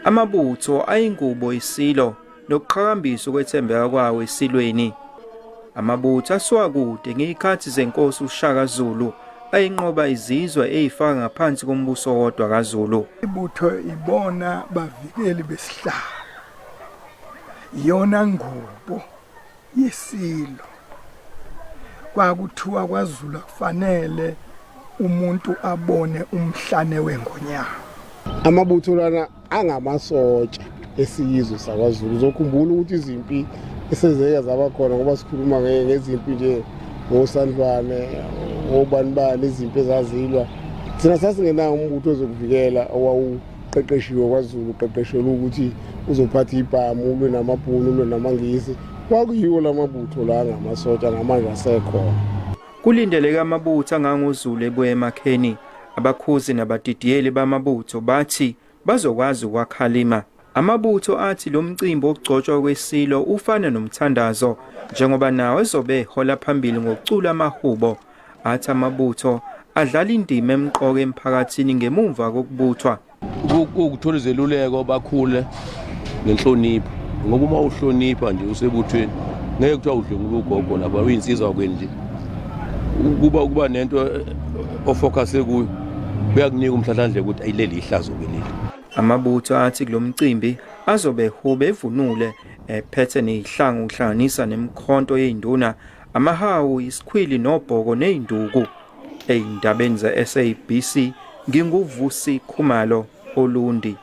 Amabutho ayingubo isilo nokuqhakambisa ukwethembeka kwawo esilweni. Amabutho asuka kude ngezikhathi zenkosi uShaka Zulu ayinqoba izizwe eyifaka ngaphansi kombuso owodwa kaZulu. Ibutho ibona bavikeli besihlalo. Iyona ngubo yesilo. Kwakuthiwa kwaZulu akufanele umuntu abone umhlane wengonyama. Amabutho lana angamasotsha esizwe sakwaZulu. Uzokhumbula ukuthi izimpi esezeke zaba khona ngoba sikhuluma ngezimpi nje ngosandlwane obani bani izimpi ezazilwa thina sasingenawo umbutho ozokuvikela owawuqeqeshiwe kwaZulu uqeqeshelwe ukuthi uzophatha ibhamu ulwe namabhunu ulwe namangisi kwakuyiwo la mabutho la ngamasotsha namanje asekhona. Kulindeleke amabutho angangoZulu ebuya emakheni. Abakhuzi nabadidiyeli bamabutho bathi bazokwazi ukwakhalima. Amabutho athi lo mcimbi wokugcotshwa kweSilo ufana nomthandazo njengoba nawo ezobe ehola phambili ngokucula amahubo. Athi amabutho adlala indima emqoka emphakathini ngemumva kokubuthwa. Ukuthola izeluleko bakhule ngenhlonipho ngoba uma uhlonipha nje usebuthweni ngeke kuthiwa udlwengula ugogo lapha uyinsizwa kweni nje ukuba ukuba nento ofocuse kuyo kuyakunika umhlahlandlela ukuthi ayileli ihlazo ke leli. Amabutho athi kulo mcimbi azobe ehube evunule ephethe nezihlangu kuhlanganisa nemikhonto yezinduna, amahawu, isikhwili nobhoko nezinduku. Ey'ndabeni ze-SABC nginguVusi Khumalo oLundi.